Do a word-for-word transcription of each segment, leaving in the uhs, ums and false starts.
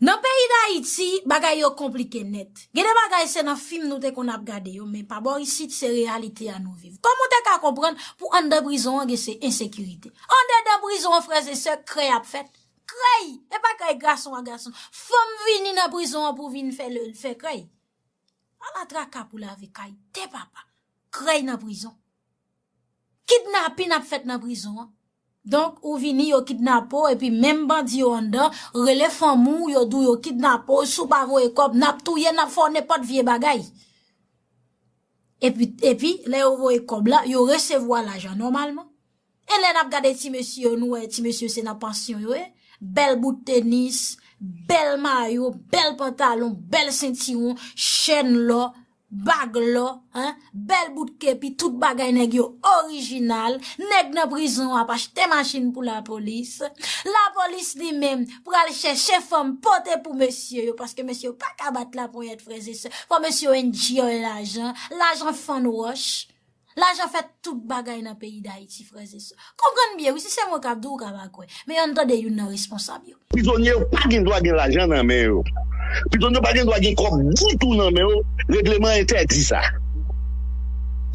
Nan peyi Dayiti, bagay yo konplike nèt. Gen de bagay se nan fim nou te konn ap gade yo, men pa bò isit se reyalite a nou viv. Kòman w te ka konprann pou anndan prizon an gen se ensekirite? Andedan prizon an, frè e sè, krèy ap fèt. Krèy! E pa krèy gason a gason. Fanm vini nan prizon an pou vin fè le, fè krèy. Ala traka pou lave kay de papa. Krèy nan prizon. Kidnapin ap fèt nan prizon an. Donk, ou vini, yo kidnape w, epi menm bandi yo anndan, rele fanmi w, yo di w yo kidnape w, si w pa voye kòb, n ap touye, n ap fè w nenpòt vye bagay. Epi, epi, lè yo voye kòb la, yo resevwa lajan nòmalman. E lè n ap gade ti mesye yo, nou wè ti mesye se nan pansyon yo ye. Bèl bout tenis, bèl mayo, bèl pantalon, bèl sentiwon, chèn lò, bag lò, en, bèl bout kepi, tout bagay nèg yo orijinal. Nèg nan prizon ap achte machin pou lapolis. Lapolis li menm pral chèche fanm pote pou mesye yo, paske mesye yo pa ka bat laponyèt, frè e sè. Fò mesye yo enjoy lajan. Lajan fann wòch. Lajan fè tout bagay nan peyi Dayiti, frè e sè. Konprann byen, wi, si se mwen k ap di w, ou ka pa kwè. Men ann tande youn nan responsab yo. Prizonye yo pa gen dwa gen lajan nan men yo. Prizonye yo pa gen dwa gen kòb ditou nan men yo. Regleman entèdi sa.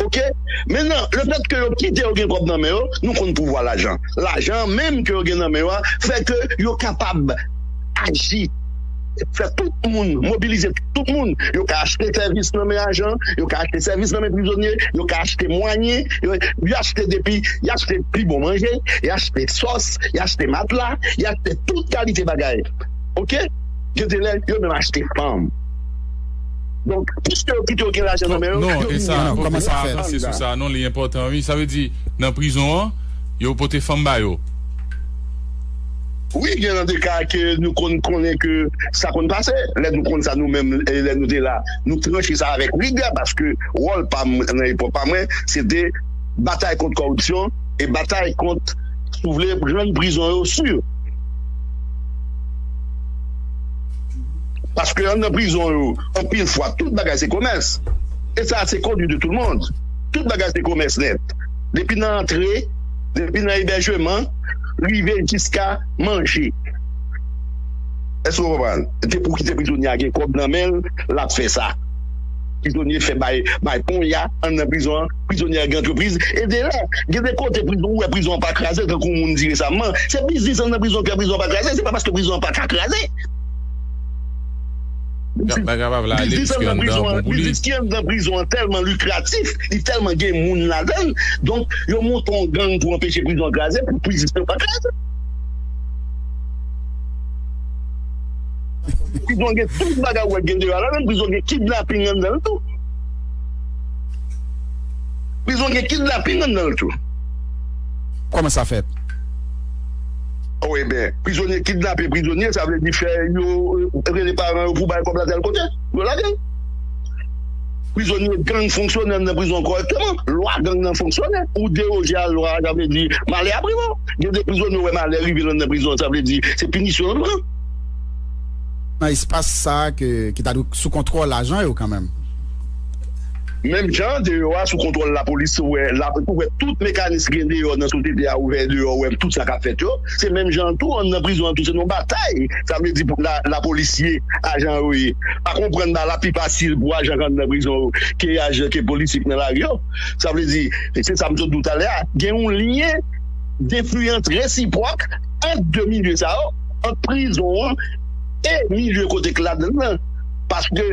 Oke? Mentnan, lefètke yo kite yo gen kòb nan men yo, nou konn pouvwa lajan. Lajan menm ke yo gen nan men yo a, fè ke yo kapab aji, fè tout moun, mobilize tout moun. Yo ka achte sèvis nan men ajan, yo ka achte sèvis nan men prizonye, yo ka achte mwayen, yo, yo achte depi, y achte pi bon manje, y achte sòs, y achte matla, y achte tout kalite bagay. Oke? Gen de lè, yo menm achte fanm. Donk, piske yo kite yo gen lajan nan men yo, non, yo e vin sa, gen non, kòman sa fè? Avanse sou sa, non, li enpòtan, wi. Sa vle di, nan prizon an, yo pote fanm ba yo. Wi, gen nan de ka ke nou konn konnen ke sa konn pase. Lè nou konn sa nou menm, e lè nou te la, nou tranche sa avèk rigè, paske wòl pa m nan epòk pa mwen, se te batay kont kòripsyon e batay kont, si w vle, rann prizon yo si. Paske anndan prizon yo, anpil fwa, tout bagay se komès. E sa, se connu de tout le monde. Tout bagay se komès nèt. Depi nan antre, depi nan ebèjman, rive jiska manje. Èske w konprann? Se pou kite prizonye a gen kòb nan men l, l ap fè sa. Prizonye fè bay, bay ponya anndan prizon an, prizonye a gen antrepriz. E de lè, gen de kote prizon, ou wè prizon an pa kraze, tankou moun di resaman. Se biznis anndan prizon fè prizon an pa kraze, se pa paske prizon an pa ka kraze. Bagay pa vle ale piske anndan an bon pou li. Biznis ki anndan prizon an tèlman likratif, li tèlman gen moun ladan l. Donk, yo monte yon gang pou anpeche prizon an kraze, pou prizon an pa kraze. Prizon gen tout bagay ou wè gen deyò a ladan l, prizon gen kidnaping anndan l tou. Prizon gen kidnaping anndan l tou. Kòman sa fèt? O, ebyen, prizonye kidnape prizonye, sa vle di fè yo, e, rele paran yo pou bay kòb la tèl kote. Yo lage l. Prizonye gang fonksyone anndan prizon kòrèkteman. Lwa gang nan fonksyone. Ou deroje a lwa, sa vle di malè ap rive w. Gen de prizonye ou wè malè rive l anndan prizon, sa vle di se pinisyon l pran. Nan espas sa a ke, ki ta dwe sou kontwòl ajan yo kanmenm. Menm jan deyò a sou kontwòl lapolis, ou wè, la, ou wè tout mekanis ki gen deyò nan sosyete a ouvè deyò, ou wè tout sa k ap fèt yo. Se menm jan tou, anndan prizon an tou, se yon batay. Sa vle di pou la, lapolis ye, ajan yo ye. Pa konprann ba la pi fasil pou ajan k anndan prizon yo ke ajan, ke polisye k nan lari yo. Sa vle di, e se sa m sot di w talè a, gen yon lyen denfliyans resipwòk ant de milye sa yo, ant prizon an e milye kote k ladan l lan. Paske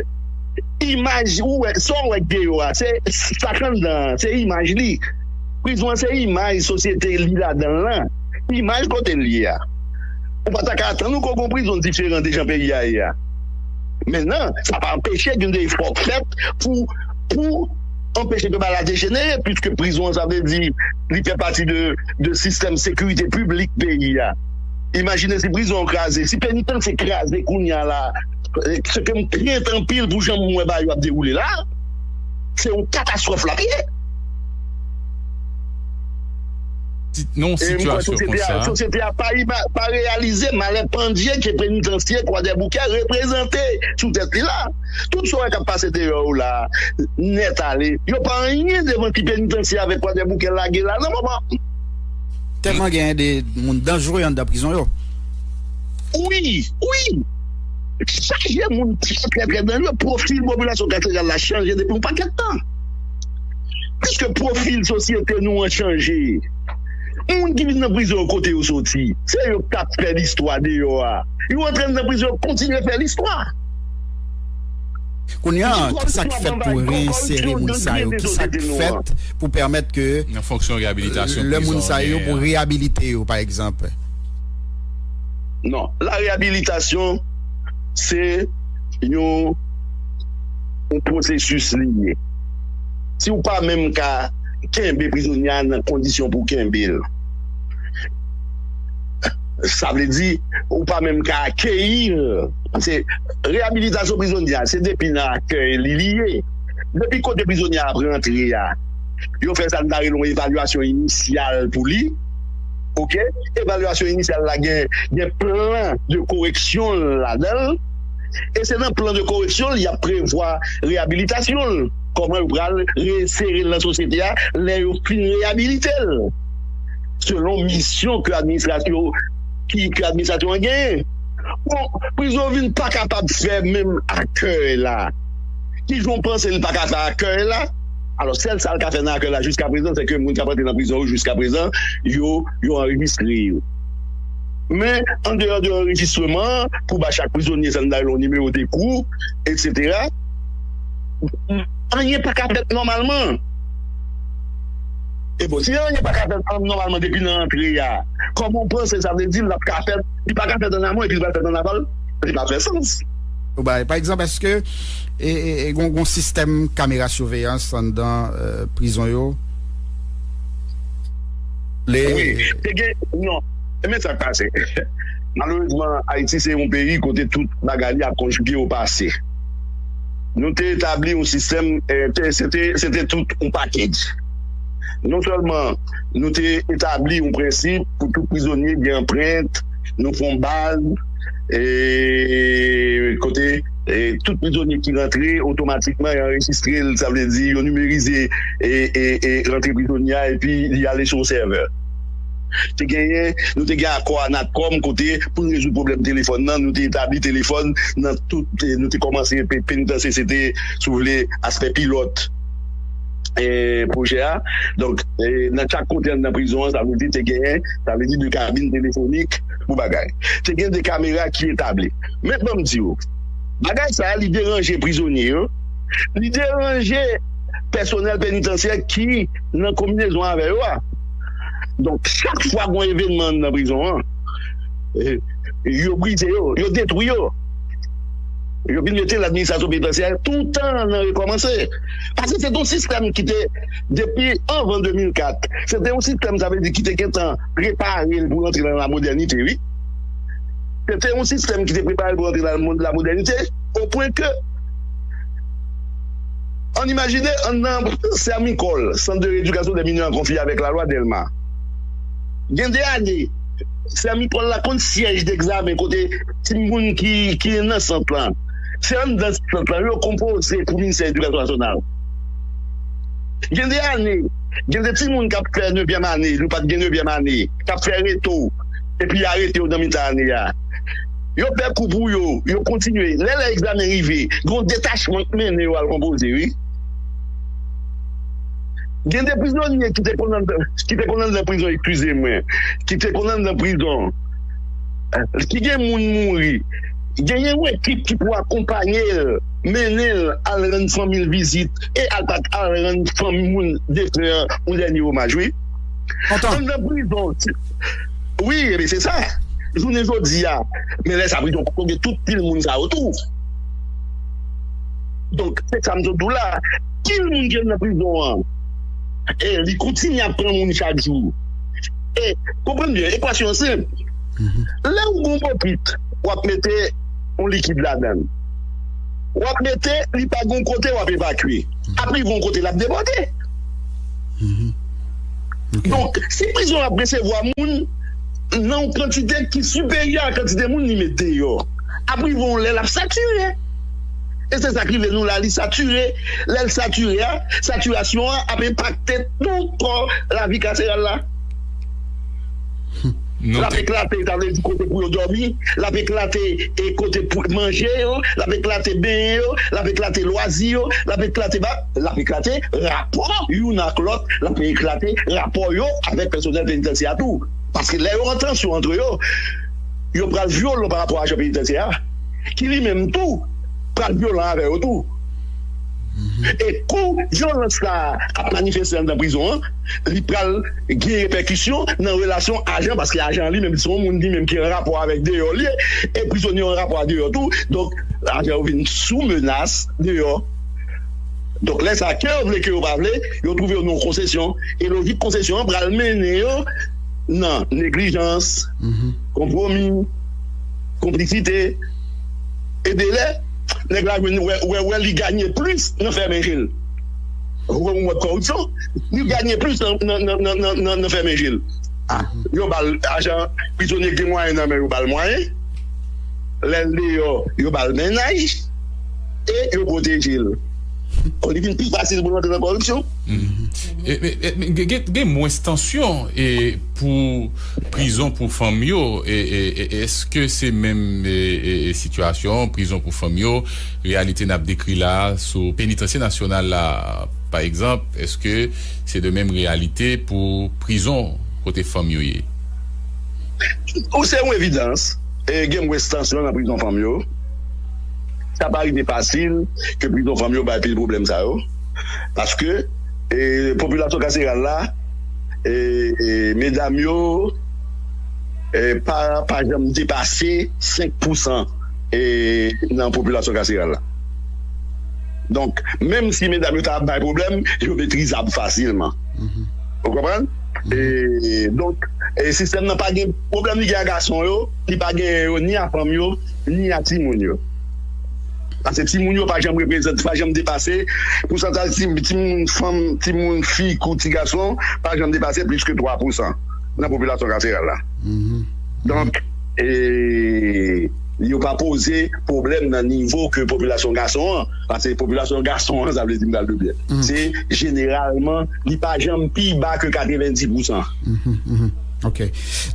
imaj ou wè, sa w wè k deyò a, se sa k anndan an, se imaj li. Prizon an se imaj sosyete li ladan l lan. Imaj kote l ye a. Ou pa ta ka atann ou ke w gen yon prizon diferan de jan peyi a ye a. Mentnan, sa pa anpeche gen de efò k fèt pou, pou anpeche ke bagay la dejenere, piske prizon an, sa vle di, li fè pati de, de sistèm sekirite piblik peyi a. Imajine si prizon an kraze, si penitansye kraze kounye a la, e, se ke m krent anpil pou jan m wè bagay yo ap dewoule la, se yon katastwòf l ap ye. Ti-, nan yon sitiyasyon konsa. E m kwè sosyete a, sosyete a pa ima-, pa reyalize malè pandye ke penitansye Kwadèboukè reprezante sou tèt li la. Tout sa w wè k ap pase deyò yo la, nèt ale, yo pa anyen devan ti penitansye avèk Kwadèboukè lage la nan moman. Tèlman genyen de moun danjere anndan prizon yo. Wi, wi. chaje moun trè, trè, trè danjere. Pwofil popilasyon kaseral la chanje depi yon pakèt tan. Piske pwofil sosyete nou an chanje. Moun ki vin nan prizon yo, kote yo soti? Se yo k ap fè listwa deyò a. Yo antre nan prizon, yo kontinye fè listwa. Kounye a, sa k fèt pou reinsere moun sa yo? Ki sa k fèt pou pèmèt ke lè moun sa yo, pou reyabilite yo, pa egzanp? Non, la reyabilitasyon, se yon yon pwosesis li ye. Si w pa menm ka kenbe prizonye a nan kondisyon pou kenbe l, sa vle di ou pa menm ka akeyi l. Paske reyabilitasyon prizonye a, se depi nan akèy li li ye. Depi kote prizonye a ap rantre a, yo fè sa n ta rele yon evalyasyon inisyal pou li. Oke? Evalyasyon inisyal la gen, gen plan de koreksyon ladan l. E se nan plan de koreksyon l y ap prevwa reyabilitasyon l. Kòman yo pral reinsere l nan sosyete a lè yo fin reyabilite l. Selon misyon ke administrasyon ki ke administrasyon an genyen. Bon, prizon vin pa kapab fè menm akèy la. Kijan w panse l pa ka fè akèy la? Alò, sèl sa l ka fè nan akèy la jiska prezan, se ke moun k ap antre nan prizon yo jiska prezan, yo, yo anrejistre yo. Men, andeyò de anrejistreman an, pou ba chak prizonye sa n ta rele yon nimewo de kou, etsetera, anyen pa ka fèt nòmalman. E bon, si anyen pa ka fèt nòmalman depi nan antre a, kòman w panse sa vle di l ap ka fèt? Li pa ka fèt an amon epi li pral fèt an aval? Li pa fè sans. Pa egzanp, èske e, e, e, gon, gon sistèm kamera siveyans anndan euh, prizon yo? Le... Wi, te gen, non. Men sa k pase. Malerezman, Ayiti se yon peyi kote tout bagay li ap konjige o pase. Nou te etabli yon sistèm, eh, te, se te, se te tout yon package. Non sèlman nou te etabli yon prensip pou tout prizonye gen anprent, nou fè yon baz, e, kote e, tout prizonye ki rantre, otomatikman, yo anrejistre l, sa vle di, yo nimerize e, e, e, rantre prizonye a, epi li ale sou yon sèvè. Te genyen, nou te gen akò a Natcom kote, pou n rezoud pwoblèm telefòn nan, nou te etabli telefòn nan tout, e, nou te kòmanse pe- penitansye, se te, si w vle, aspè pilòt e, pwojè a. Donk, e, nan chak kote anndan prizon an, sa vle di te genyen, sa vle di de kabin telefonik pou bagay. Te gen de kamera ki etabli. Men ban m di w, bagay sa a, li deranje prizonye yo, li deranje pèsonèl penitansyè ki nan konbinezon avè yo a. Donk, chak fwa gon evènman anndan prizon an, e, yo brize yo, yo detwi yo. Yo vin mete ladministrasyon penitansyè toutan nan rekòmanse. Paske se te yon sistèm ki te, depi anvan de mil kat, se te yon sistèm, sa vle di, ki te gentan prepare l pou rantre nan lamodènite, wi. Se te yon sistèm ki te prepare l pou rantre nan lamodènite, o pwen ke, ann imajine, anndan Sèmikòl, Sant de Redikasyon dè Minè an Konfli avèk Lalwa Dèlma. Gen de ane, Sèmikòl la konn syèj degzamen kote timoun ki, ki nan sant lan, se anndan sant lan yo konpoze pou Ministè Edikasyon Nasyonal. Gen de ane, gen de timoun k ap fè nevyèm ane, nou pa t gen nevyèm ane, k ap fè reto, epi arete yo nan mitan ane a. Yo fè kou pou yo, yo kontinye. Lè lè egzamen rive, gen yon detachman k mennen yo al konpoze, wi. Gen de prizonye ki te konn anndan, ki te konn anndan prizon, eskize mwen, ki te konn anndan prizon, ki gen moun mouri. Genyen yon ekip ki pou akonpaye l, mennen l al rann fanmi l vizit e al pa al rann fanmi moun defen an yon dènye omaj, wi. Anndan prizon, wi, ebyen se sa. Jounen jodi a, men lè sa prizon poko gen tout pil moun sa yo tou. Donk, se sa m sot di w la. Pil moun ki nan prizon an, e li kontinye ap pran moun chak jou. E, konprann byen, ekwasyon an senp. Lè ou gen yon bokit, w ap mete yon likid ladan l. W ap mete, li pa gen yon kote w ap evakye. Ap rive yon kote, l ap debòde. Donk, si prizon ap resevwa moun nan yon kantite ki siperyè a kantite moun li met deyò, ap rive yon lè l ap satire. E se sa k rive nou la, li satire. Lè l satire a, satirasyon an ap enpakte tout kò lavi kaseral la. L ap eklate, sa vle di kote pou yo dòmi, l ap eklate e kote pou manje yo, l ap eklate benyen yo, l ap eklate lwazi yo, l ap eklate ba, l ap eklate rapò youn ak lòt, l ap eklate rapò yo avèk pèsonèl penitansye a tou. Paske lè yo an tansyon antre yo, yo pral vyolan pa rapò a ajan penitansye a, ki li menm tou pral vyolan avè yo tou. E kou vyolans sa a ap manifeste anndan prizon an, li pral gen repèkisyon nan relasyon ajan, paske ajan an li menm, se yon moun li menm ki an rapò avèk deyò li ye, e prizonye yo an rapò a deyò tou. Donk, ajan yo vin sou menas deyò. Donk, lè sa, ke yo vle, ke yo pa vle, yo twouve yo nan yon konsesyon. E lojik konsesyon an pral mennen yo nan neglijans, konpwomi, konplisite. E de lè, nèg la jwenn wè, wè, wè li ganye plis nan fèmen je l. Ou wè yon mòd kòripsyon, li ganye plis nan, nan, nan, nan, nan, nan, nan fèmen je l. Ah, yo ba l ajan, prizonye gen mwayen nan men yo, ba l mwayen. Lè l deyò, yo ba l mennaj e yo pwoteje l. Kon li vin pi fasil pou l antre nan kòripsyon. E, e, e, gen, gen, gen mwens tansyon e pou prizon pou fanm yo, e, e, e, èske se menm e, e, e, sitiyasyon, prizon pou fanm yo, reyalite n ap dekri la sou penitansye nasyonal la, pa egzanp, èske se de menm reyalite pou prizon kote fanm yo ye? Ou se yon evidans, e, gen mwens tansyon nan prizon fanm yo. Sa pa rive fasil ke prizon fanm yo bay pil pwoblèm sa yo. Paske e, popilasyon kaseral la, e, e, medam yo e, pa, pa janm depase senk pousan e, nan popilasyon kaseral la. Donk, menm si medam yo ta ap bay pwoblèm, yo metrizab fasilman. Ou konprann? E, donk, e, sistèm nan pa gen pwoblèm li gen a gason yo, li pa gen yo ni a fanm yo, ni a timoun yo. Paske timoun yo pa janm reprezante, pa janm depase, pousantaj ti, timoun fanm, timoun fi kou ti gason pa janm depase plis ke twa pousan nan popilasyon kaseral la. Donk, e, yo pa poze pwoblèm nan nivo ke popilasyon gason an. Paske popilasyon gason an, sa vle di m pral de byen. Se jeneralman, li pa janm pi ba ke katrevenndis pousan. Ok.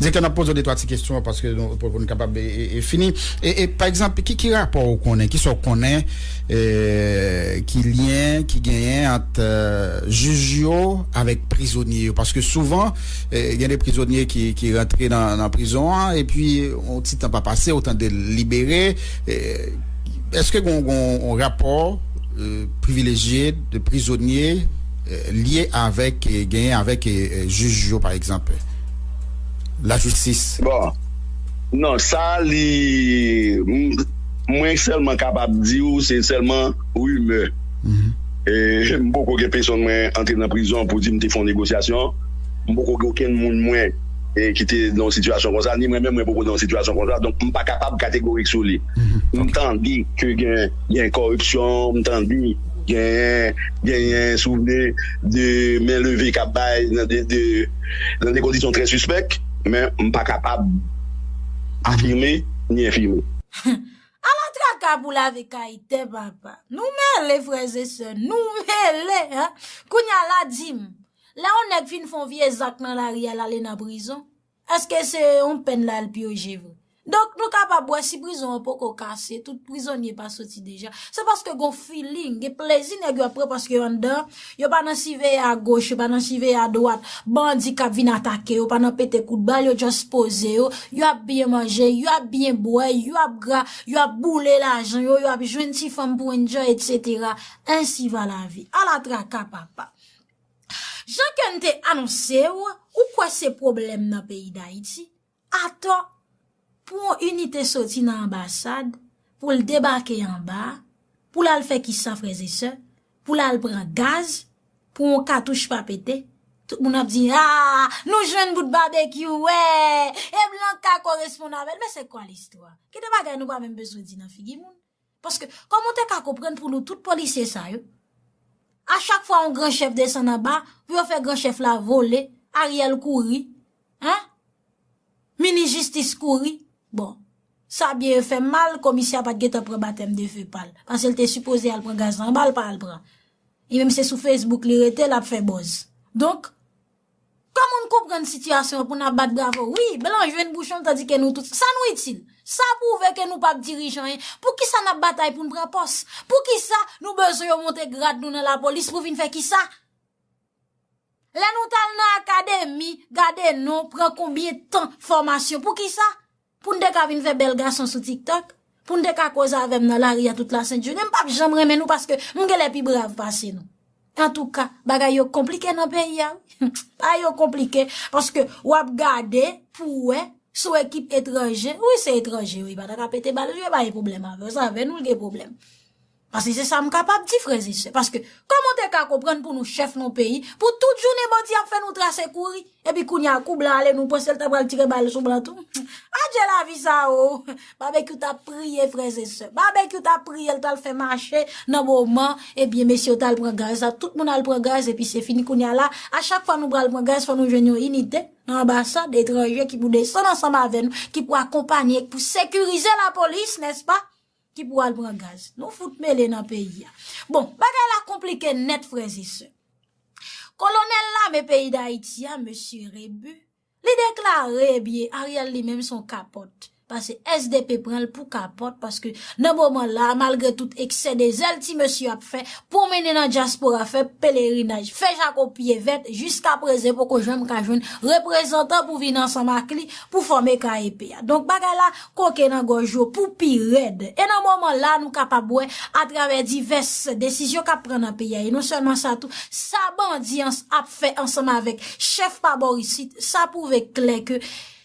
Direktè, n ap poze w de twa ti kesyon paske nou, pou, pou nou kapab e, e, e fini. E, e pa egzanp, ki, ki rapò ou konnen, ki sa w konnen e, ki lyen ki genyen ant e, jij yo avèk prizonye yo? Paske souvan, e, gen de prizonye ki, ki rantre nan, nan prizon an, epi yon ti tan pa pase, ou tande l libere. E, èske gen yon, gen yon rapò e, privilejye de prizonye e, lye avèk, e, genyen avèk e, e, jij yo, pa egzanp? Lajistis. Bon. Non, sa li. M- Mwen sèlman kapab di w, se sèlman rimè. E, m poko gen pèsonn mwen antre nan prizon pou di m te fè yon negosyasyon. M poko gen okenn moun mwen e, ki te nan yon sitiyasyon konsa, ni mwen menm mwen poko nan yon sitiyasyon konsa. Donk, m pa kapab kategorik sou li. M tande ke gen, gen kòripsyon, m tande gen, genyen, si w vle, de men leve k ap bay nan de, de, nan de kondisyon trè sispèk, men m pa kapab afime ni enfime. Ala traka pou lave kay tè papa. Nou mele frè e sè, nou mele, en. Kounye a la di m, lè yon nèg fin fè yon vye zak nan lari a, l ale nan prizon, èske se yon pèn l al pyoje vre? Donk, nou kapab wè si prizon an poko kase, tout prizonye pa soti deja. Se paske gon feeling, gen plezi nèg yo ap pran paske yo anndan, yo pa nan siveye a goch, yo pa nan siveye a dwat, bandi k ap vin atake yo, pa nan pete kout bal, yo just poze yo, yo ap byen manje, yo ap byen bwè, yo ap gra, yo ap boule lajan yo, yo ap jwenn ti fanm pou enjoy, etsetera. Ainsi va la vie. Ala traka papa. Jan ke n te anonse w, ou kwè se pwoblèm nan peyi Dayiti? Atò, pou yon inite soti nan anbasad, pou l debake anba, pou l al fè kisa frè e sè, pou l al pran gaz, pou yon katouch pa pete, tout moun ap di, a, nou jwenn bout babekyou, wè, e blan ka koresponn avè l, men se kwa listwa? Gen de bagay nou pa menm bezwen di nan figi moun. Paske, kòman w te ka konprann pou nou tout polisye sa yo, a chak fwa yon gran chèf desann anba, pou yo fè gran chèf la vole, Ariel kouri, en? Minis jistis kouri. Bon, sa byen e fè m mal, komisè a pa t gentan pran batèm de fe pa l. Paske l te sipoze al pran gaz la anba, l pa al pran. Li menm se sou Facebook li rete, l ap fè buzz. Donk, Kòman n konprann sitiyasyon an pou n ap bat bravo? Wi, blan jwenn bouchon l, tandike nou tout, sa nou itil? Sa pwouve ke nou p ap dirije anyen. Poukisa n ap batay pou n pran pòs? Poukisa nou bezwen yo monte grad nou nan lapolis pou vin fè kisa? Lè nou t al nan akademi, gade non, pran konbyen tan fòmasyon? Poukisa? Pou n te ka vin fè bèl gason sou TikTok? Pou n te ka koze avè m nan lari a tout lasent jounen? M p ap janm renmen nou paske m genlè pi brav pase nou. Antouka, bagay yo konplike nan peyi a, wi. Bagay yo konplike paske w ap gade pou w wè sou ekip etranje. Wi, se etranje, wi, pa ta ka pete bal, yo pa gen pwoblèm avè w, se avè nou l gen pwoblèm. Paske se sa m kapab di, frè e sè. Paske kòman w te ka konprann pou nou chèf nan peyi, pou tout jounen bandi ap fè nou trase kouri, epi kounye a kou blan ale, nou panse l ta pral tire bal sou blan tou? Adje lavi sa o! Babekyou t ap priye, frè e sè. Babekyou t ap priye, l t al fè mache nan moman, ebyen, mesye yo t al pran gaz la. Tout moun al pran gaz, epi se fini kounye a la. A chak fwa nou pral pran gaz, fò nou jwenn yon inite nan anbasad etranje ki pou desann ansanm avè nou, ki pou akonpanye, ki pou sekirize lapolis, nèspa? Ki pou al pran gaz. Nou fout mele nan peyi a. Bon, bagay la konplike nèt, frè e sè. Kolonèl lame peyi Dayiti a, mesye Rebu, li deklare, ebyen, Ariel li menm se yon kapòt. Paske S D P pran l pou kapòt, paske nan moman la, malgre tout eksè de zèl ti mesye ap fè, pwomennen nan dyaspora, fè pelerinaj, fè jako pye vèt, jiska prezan poko janm ka jwenn reprezantan pou vin ansanm ak li pou fòme K E P a. Donk, bagay la koke nan gòj yo pou pi rèd. E nan moman la, nou kapab wè, atravè divès desizyon k ap pran nan peyi a, e non sèlman sa tou, sa bandi an ap fè ansanm avèk chèf pa bò isit, sa pwouve klè ke,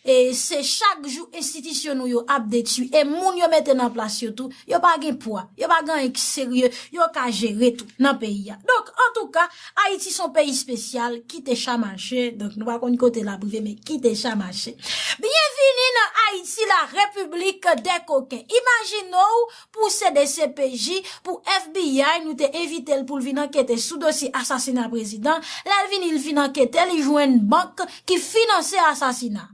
e se chak jou enstitisyon nou yo ap detwi, e moun yo mete nan plas yo tou, yo pa gen pwa, yo pa gen anyen ki serye, yo ka jere tou nan peyi a. Donk, antouka, Ayiti se yon peyi espesyal, kite cha mache, donk nou pa konn kote l ap rive, men kite cha mache. Byenvini nan Ayiti, la République des coquins. Imajine w pou se D C P J, pou F B I, nou te envite l pou l vin ankete sou dosye asasina prezidan. Lè l vini, l fin ankete, li jwenn bank ki finanse asasina.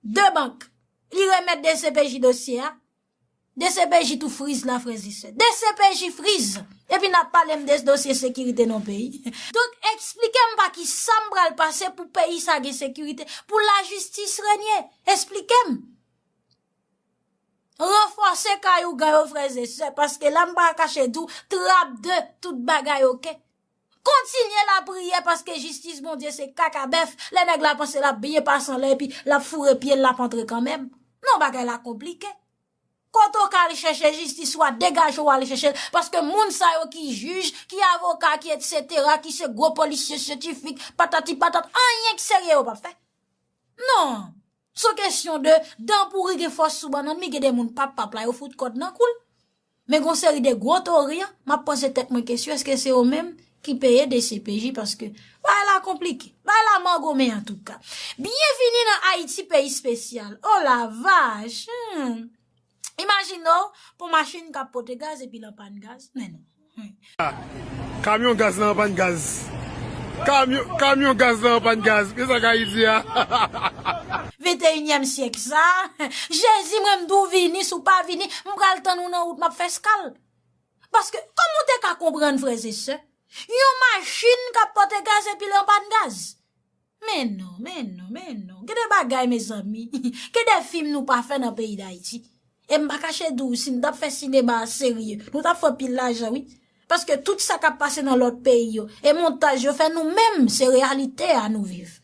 De bank. Li remèt D C P J dosye a. D C P J tou friz la, frè e sè. D C P J friz. Epi n ap pale m de dosye sekirite nan peyi. Donk, eksplike m pa ki sa m pral pase pou peyi sa gen sekirite, pou lajistis renye. Eksplike m. Ranfòse kay ougan yo, frè e sè, paske la m pa kache di w, trap de tout bagay oke. Kontinye lapriyè paske jistis Bondye se kaka bèf, lè nèg la panse l ap byen pase anlè epi l ap foure pye l, l ap antre kanmenm. Non, bagay la konplike. Kote w ka al chèche jistis, w a degaje w ale chèche l, paske moun sa yo ki jij, ki avoka, ki etsetera, ki se gwo polisye syantifik, patati patat, anyen k serye yo p ap fè. Non. Se yon kesyon de dan pouri gen fòs sou bannann, mi gen de moun pap pap la, yo fout kòd nan kou l. Men gon seri de gwo tori an, m ap poze tèt mwen kesyon, èske se yo menm ki peye D C P J, paske bagay la konplike, bagay la mangonmen antouka. Byenvini nan Ayiti, peyi espesyal. Oh la vache! Hmm. Imajine w pou machin k ap pote gaz epi l an pàn gaz. Men non. Hmm. Kamyon gaz la an pàn gaz. Kamyon, kamyon gaz la an pàn gaz. Men sa k Ayiti a. Venteyinyèm syèk sa. Jezi, mwen m di w vini, si w pa vini, m pral tann ou nan wout, m ap fè eskal. Paske, kòman w te ka konprann, frè e sè? Yon machin k ap pote gaz epi l an pàn gaz. Men non, men non, men non. Gen de bagay, mezanmi. Gen de fim nou pa fè nan peyi Dayiti. E m pa kache di w, si n t ap fè sinema a serye, nou t ap fè anpil lajan, wi. Paske tout sa k ap pase nan lòt peyi yo, e montaj yo fè, nou menm, se reyalite a nou viv.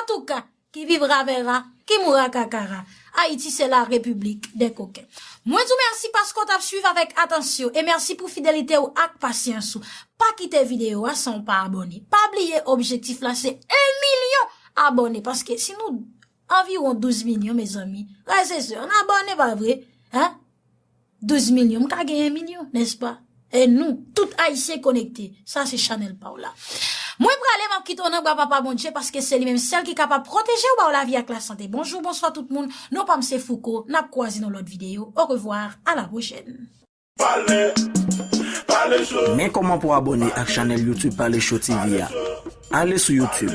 Antouka, qui vivra verra, qui mourra kakara. Ayiti, se la République des coquins. Mwen di w mèsi paske w t ap swiv avèk atansyon e mèsi pou fidelite w ak pasyans ou. Pa kite videyo a san w pa abòne. Pa bliye objektif la se en milyon abòne, paske si nou anviwon douz milyon, mezanmi, frè e sè, ann abòne, pa vre? Hein? Douz milyon, m ka gen en milyon, nèspa? E nou, tout Ayisyen konekte. Sa se chanèl pa w la. Mwen prale, m ap kite w nan bra Papa Bondye, paske se li menm sèl ki kapab pwoteje w, ba w lavi ak lasante. Bonjou, bonswa tout moun. Non pa m se Fouco. N ap kwaze nan lòt videyo. Au revoir, à la prochaine. Pale, pale cho. Men kòman pou abòne ak chanèl YouTube Pale Show T V a. Ale sou YouTube.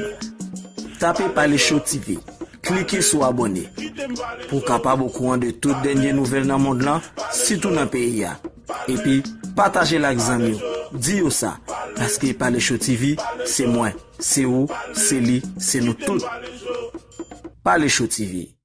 Tape Pale Show T V. Klike sou abòne pou w kapab okouran de tout dènye nouvèl nan mond lan, sitou nan peyi a. Epi, pataje l ak zanmi w. Di yo sa. Paske Pale Show T V, se mwen, se ou, se li, se nou tout. Pale Show T V.